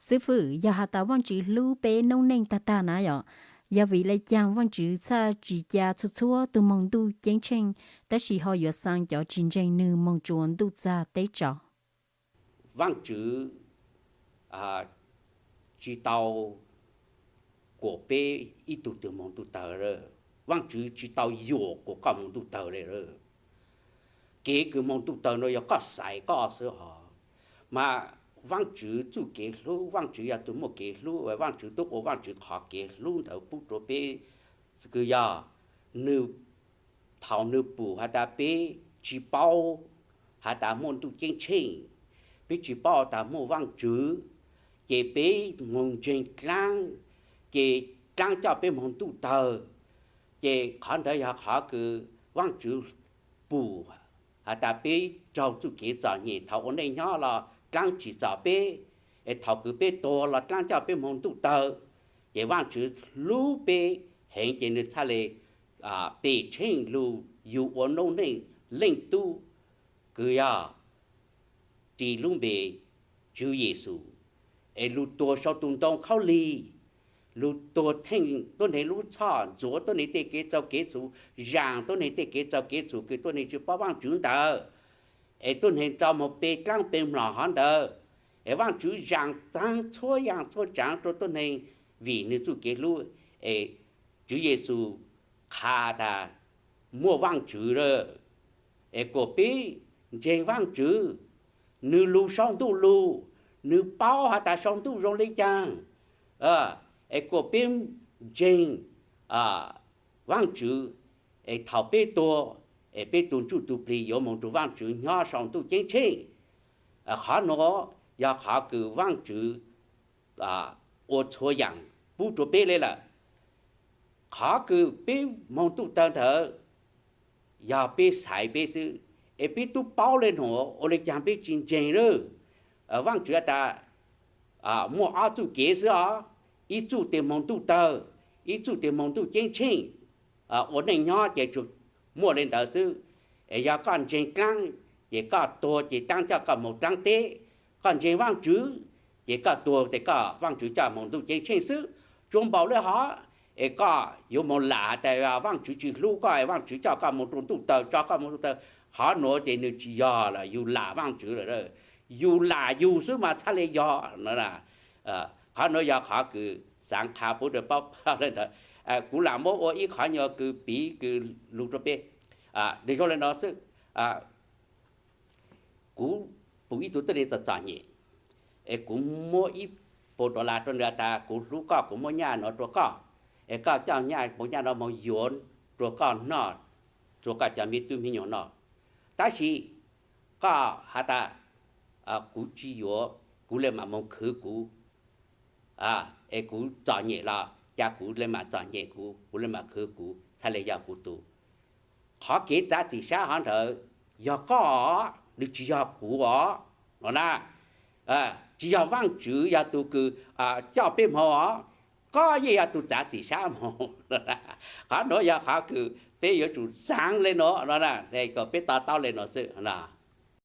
Xib fwb, yog has tas Vaajtswv hlub peb noob neej tag tag na yom, yog vim le caag Vaajtswv txhaj tsi ca txhua txhua tug moog Ntuj Ceeb Tsheej, tab sis ho yuav xaa cov tsi ntseeg nwg moog rua ntuj txag teb tso? Vaajtswv tsi tau kuam peb ib tug twg moog ntuj tawg. Vaajtswv tsi tau yuam kuam koj moog ntuj tawg le. Kev kws moog ntuj tawg nuav yog koj xaiv koj xwb hov. Mas Vaajtswv txuj kev hlub, Vaajtswv yog tug muaj kev hlub, Vaajtswv tub ua Vaajtswv qhov kev hlub ntawd pub rua peb, kws yog nwg, thaum nwg pum has tas peb tsi paub has tas muaj Ntuj Ceeb Tsheej, peb tsi paub has tas muaj Vaajtswv, ces peb moog ntseeg dlaab, ces dlaab coj peb moog ntuj tawg. Ces qhov ntawd yog qhov kws Vaajtswv pum has tas peb raug txuj kev txom nyem thaum ua neej nyob los dlaab tsim txom peb, es thaum kws peb tuag los dlaab coj peb moog ntuj tawg. Ces Vaajtswv hlub peb heev ces nwg txhaj le pem tsheej lug yug ua noob neej leej tub kws yog ris lub npe Tswv Yexus, es lug tuag sau tug ntoo khaub lig, lug tuag theej tuab neeg lub txhoj, ntxuav tuab neeg tej kev txaug kev txhum, zaam tuab neeg tej kev txaug kev txhum kws tuab neeg tsi paub Vaajtswv ntawd, es tuab neeg tau moog pe dlaab pe mlom hov ntawd, es Vaajtswv zaam taag txhua yaam txhua tsaav rua tuab neeg vim nwg txuj kev hlub. Es Tswv Yexus qha tas muaj Vaajtswv lawm, es kuas peb ntseeg Vaajtswv, nwg lug sau ntuj lug, nwg paub has tas sau ntuj zoo le caag, es kuas peb ntseeg Vaajtswv, es thaum peb tuag, es peb tug ntsuj tug plig yuav moog rua Vaajtswv nyob sau ntuj ceeb tsheej. Qhov nuav yog qhov kws Vaajtswv ua txhua yaam pub rua peb le lawm. Qhov kws peb moog ntuj tawg ntawd yog peb xaiv peb xwb, es peb tub paub le nuav ua le caag peb tsi ntseeg lawm. Vaajtswv has tas muaj ob txuj kev xwb os, ib txuj tes moog ntuj tawg, ib txuj tes moog ntuj ceeb tsheej. Ua neej nyob ces tsuas muaj le ntawd xwb. Es yog koj ntseeg dlaab, ces koj tuag ces dlaab coj koj moog dlaab teb. Koj ntseeg Vaajtswv, ces koj tuag tes koj, Vaajtswv coj moog ntuj ceeb tsheej xwb. Tsuas npaum le hov, es koj yuav moog lam has tas Vaajtswv tsi hlub koj es Vaajtswv coj koj moog rua ntuj tawg, tso koj moog ntuj tawg, qhov nuav ces nwg tsi yog lawm, yug lam Vaajtswv lawm. Yug lam yug xwb mas txhaj le yog no. Qhov nuav yog qhov kws xaav qha pub rua paub le ntawd. Kuv lam muab ua ib qhov nyuas kws piv kws lug rua peb. Nwg zoo le no xwb. Kuv pum ib tug tuab neeg txom txom nyem, es kuv muab ib puas dollar rua nwg has tas kuv hlub koj, kuv muab nyaj nuav rua koj, es koj coj nyaj, puas nyaj nuav moog yuav rua koj noj, rua koj cov me tub me nyuam noj. Tab sis koj has tas kuv tsi yuav, kuv le maam moog khwv kuv, es kuv txom nyem los ca kuv le maam txom nyem kuv, kuv le maam khwv kuv, txhaj le yog kuv tug. Qhov kev txav txim sab hov ntawd yog koj, nws tsi yog kuv os no na. Tsi yog Vaajtswv yog tug kws coj peb moog os, koj yeej yog tug txav txim sab moog. Qhov nuav yog qhov kws peb yuav tsum xaav le nuav no na, kom peb to taub le nuav xwb no.